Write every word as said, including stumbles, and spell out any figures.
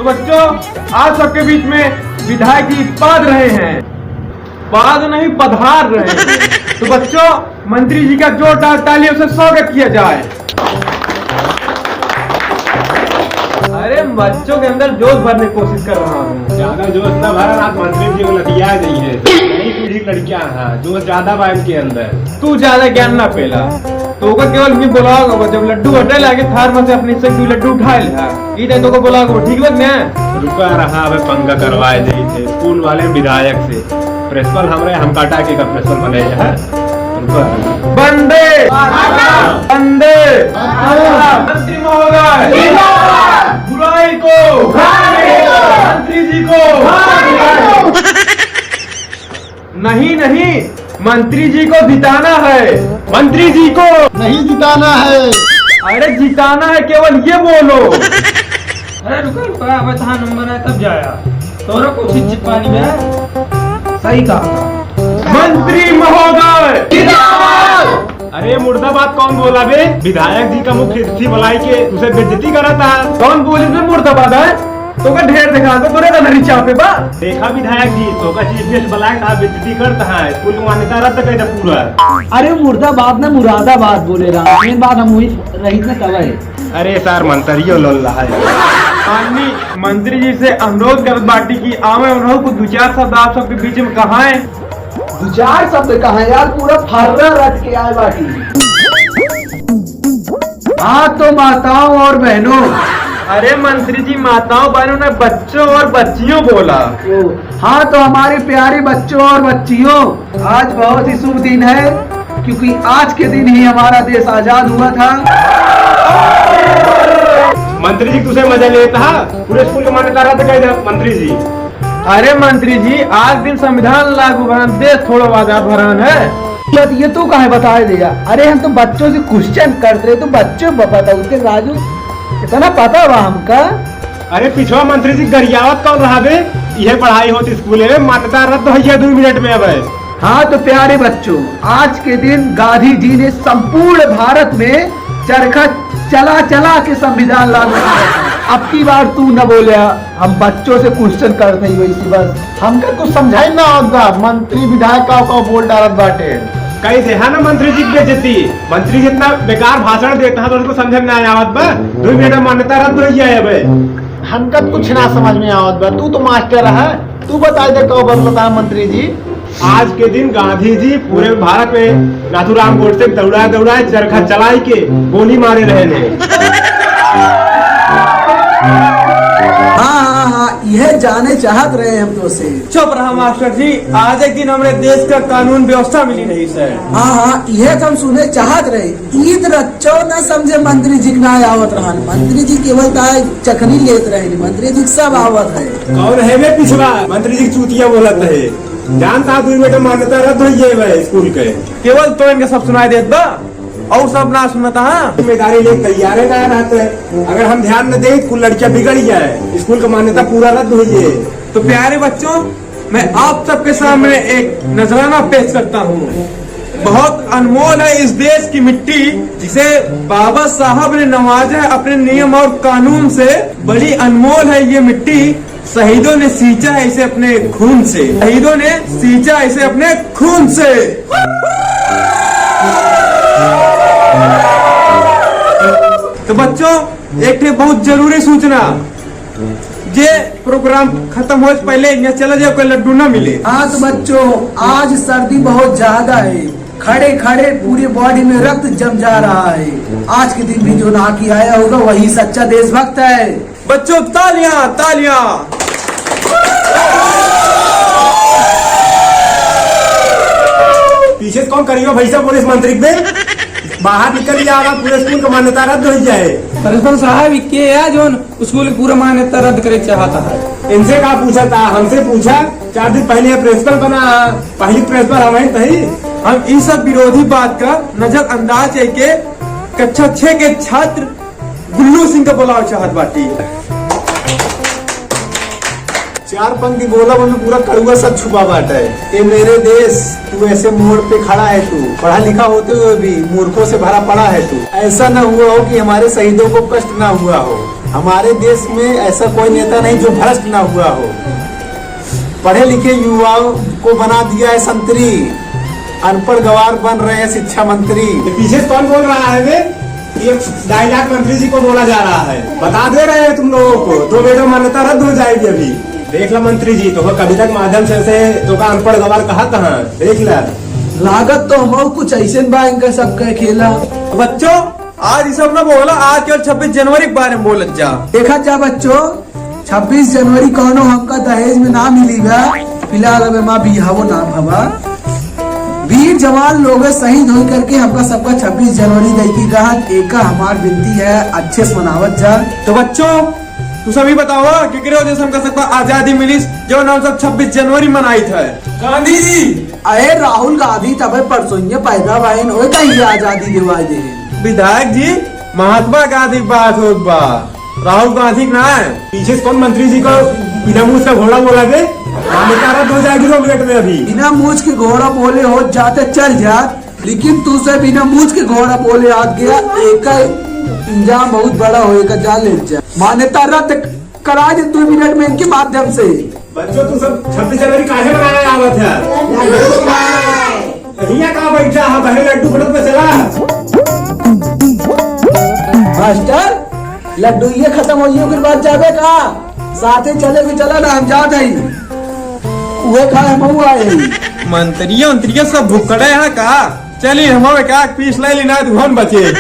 बच्चों, आज सबके बीच में विधायक जी पधार रहे हैं। पधार नहीं, पधार रहे हैं। तो बच्चों, मंत्री जी का जोरदार तालियों से स्वागत किया जाए। अरे, बच्चों के अंदर जोश भरने की कोशिश कर रहा हूँ। ज्यादा जोश ना भरा, आज मंत्री जी को लतिया गई है। नई पीढ़ी की लड़कियां हैं, जोश ज्यादा बा इनके अंदर। तू ज्यादा ज्ञान ना पेला, तो ओकर केवल भी बोलाओ, जब लड्डू हटे लागे थार में से अपनी से दू लड्डू उठा ले। ई दे तो को बोलाओ, ठीक बा ना? रुका रहा, अबे पंगा करवाए दे थे स्कूल वाले विधायक से। प्रिंसिपल हमरे, हम काटा के का प्रिंसिपल बने है। रुका। वंदे मातरम। वंदे मातरम। मंत्री महोदय जिंदाबाद। बुराई को उखाड़ दो। मंत्री जी को उखाड़ दो। नहीं, नहीं, मंत्री जी को जिताना है। मंत्री जी को नहीं जिताना है। अरे, जिताना है, केवल ये बोलो। अरे रुका, रुका, अबे तहाँ नंबर है तब जाया। तोरा कुछ चिपानी में। सही कहा। मंत्री महोदय जिंदाबाद। अरे मुर्दाबाद कौन बोला बे? विधायक जी का मुख्य अतिथि बुलाई के तुसे बेइज्जती करत है। कौन बोली बे मुर्दाबाद है? तोका ढेर देखा, तो तोरे का नरी चापे बा। देखा विधायक जी, तोका चीफ गेस्ट बुलाए का बेइज्जती करत है, स्कूल की मान्यता रद्द कर दे पूरा। अरे मुर्दाबाद ना मुरादाबाद बोले रहा, मेन बात हम वही रही ना तब है। अरे सार मंत्रियों लोल रहा है। माननीय मंत्री जी से अनुरोध करत बाटी कि आवे उन्हों को दो चार शब्द आप सबके बीच में कहाए। दो चार शब्द कहा यार, पूरा फर्रा रट के आए बाटी। हाँ तो माताओं और बहनों। अरे मंत्री जी, माताओं बहनों ने बच्चों और बच्चियों बोला। ओ, हाँ तो हमारे प्यारे बच्चों और बच्चियों, आज बहुत ही शुभ दिन है, क्योंकि आज के दिन ही हमारा देश आजाद हुआ था। मंत्री जी तुसे मजा लेता है, पूरे स्कूल का मान्यता रद्द कर दे मंत्री जी। अरे मंत्री जी, आज दिन संविधान लागू भरन, देश थोड़ो आजाद भरन है। ये, ये तू काहे बताए दे यार? अरे हम तो बच्चों से क्वेश्चन करते रहे, तो बच्चों ब-, बताओ ते राजू, इतना पता बा हमका। अरे पिछवा मंत्री जी गरियावत कौन रहा बे? ये पढ़ाई होती स्कूल में, मान्यता रद्द हो गया दो मिनट में अब है। हाँ तो प्यारे बच्चों, आज के दिन गांधी जी ने संपूर्ण भारत में चरखा चला चला के संविधान लागू किया था। अब की बार तू न बोले, हम बच्चों से क्वेश्चन करत हई वैसी बस। हमका कुछ समझाई ना आवत बा, मंत्री विधायक का का बोल डालत बाटे। कई देहा ना मंत्री जी की बेइज्जती, मंत्री जी इतना बेकार भाषण देता है तो उनको समझ में ना आवत बा। दो मिनट में मान्यता रद्द हो गया है बे। हमका कुछ ना समझ में आवत बा, तू तो मास्टर है, तू बताई दे का बदलता है मंत्री जी। आज के दिन गांधी जी पूरे भारत में नाथूराम गोडसे दौड़ा दौड़ा चरखा चलाई के गोली मारे रहे ने। हाँ, हाँ, हाँ, यह जाने चाहत रहे हम तो से। चुप रहा मास्टर जी, आज एक दिन हमरे देश का कानून व्यवस्था मिली नहीं सर। हाँ, हाँ, यह तो हम सुने चाहत रहे। ईद रच्चो न समझे मंत्री जी के ना आवत रहन। मंत्री जी केवल ताय चखनी लेत रहे, मंत्री जी के सब आवत है। कौन है बे पिछवा? मंत्री जी के चूतिया बोलत है। जानता दुई बेटा मान्यता रद्द हो गई है स्कूल के। केवल तो इनके सब सुनाई देत बा और सब ना सुनता, हाँ। जिम्मेदारी ले तैयार है ना रहते। अगर हम ध्यान न दें, कुल लड़कियां बिगड़ जाए, स्कूल का मान्यता पूरा रद्द हो जाए। तो प्यारे बच्चों, मैं आप सबके सामने एक नजराना पेश करता हूँ। बहुत अनमोल है इस देश की मिट्टी, जिसे बाबा साहब ने नवाजा है अपने नियम और कानून से। बड़ी अनमोल है ये मिट्टी, शहीदों ने सींचा है इसे अपने खून से, शहीदों ने सींचा है इसे अपने खून से। तो बच्चों, एक ठे बहुत जरूरी सूचना, जे प्रोग्राम खत्म हो पहले यहाँ चला जाओ, कोई लड्डू ना मिले। हाँ तो बच्चों, आज सर्दी बहुत ज्यादा है, खड़े खड़े पूरे बॉडी में रक्त जम जा रहा है। आज के दिन भी जो नहा के आया होगा वही सच्चा देशभक्त है। बच्चों तालियां, तालियां। पीछे से कौन करियो भैया पुलिस मंत्री के? बाहर निकल जाएगा, पूरे स्कूल का मान्यता रद्द हो जाए। प्रिंसिपल साहब, ये क्या है जो स्कूल की पूरा मान्यता रद्द करे चाहता है। इनसे का पूछा था, हमसे पूछा। चार दिन पहले ये प्रिंसिपल बना, पहली प्रिंसिपल हम ही तही। हम ई सब विरोधी बात का नजरअंदाज करके कक्षा छह के छात्र गुल्लू सिंह का बुलाव चाहत बाटी। चार पंक्ति बोला, उनमें पूरा कड़ुआ सच छुपा बाटे। ए मेरे देश, तू ऐसे मोड़ पे खड़ा है तू, पढ़ा लिखा होते हुए भी मूर्खों से भरा पड़ा है तू। ऐसा न हुआ हो कि हमारे शहीदों को कष्ट ना हुआ हो। हमारे देश में ऐसा कोई नेता नहीं जो भ्रष्ट ना हुआ हो। पढ़े लिखे युवाओं को बना दिया है संतरी, अनपढ़ गवार बन रहे हैं शिक्षा मंत्री। ये पीछे से कौन बोल रहा है बे? ये डायलॉग मंत्री जी को बोला जा रहा है। बता दे रहे हैं तुम लोगों को, दो बेटा मान्यता रद्द हो जाएगी अभी। देख ला मंत्री जी, तो कविता के माध्यम से, से तो का अनपढ़ गवार कहा कहाँ, देख ला। लागत तो हम कुछ ऐसे बा इनका सबका खेला। बच्चों, आज ई सब ना बोला, आज केवल छब्बीस जनवरी के बारे में बोलत जा। देखा जा बच्चों, छब्बीस जनवरी कौनो हमका दहेज में ना मिली बा। फिलहाल अब हमार बियाहो ना भवा। वीर जवान लोग शहीद होई करके हमका सबका छब्बीस जनवरी दे की कहा, एका हमार विनती है, अच्छे से मनावत जा। तो बच्चों, तू सभी बताओ, केकरे वजह से हमका सबका आजादी मिलिस, जो नाम सब छब्बीस जनवरी मनाइत है? गांधी जी। अरे राहुल गांधी तबे परसोइये पैदा भइन, ओए कहिए आजादी दिवाई दे। विधायक जी, महात्मा गांधी की बात होत बा, राहुल गांधी के ना है। पीछे से कौन मंत्री जी को बिना मूछ का घोड़ा बोला बे? मान्यता रद्द हो जाएगी दो मिनट में अभी। बिना मूछ के घोड़ा बोले हो जाते चल जा, लेकिन तू से बिना मूछ के घोड़ा बोले आ गया, एका इंजाम बहुत बड़ा होएगा, जा ले जा। मान्यता रद्द करा दे दो मिनट में इनके माध्यम से। बच्चों, तू सब छब्बीस जनवरी काहे मनावे आवत है? हियां का बैठा है, पहले लड्डू फटक पे चला। मास्टर, लड्डू ये खत्म होइए, ओकर बाद जाबे का? साथे चले भी चला ना, हम जात हई। उहे खाए हमहू आए हई। मंत्रिया उंत्रिया सब भुक्कड़े हैं का? चली, हम एक आध पीस ले ली ना, तू हम बचे।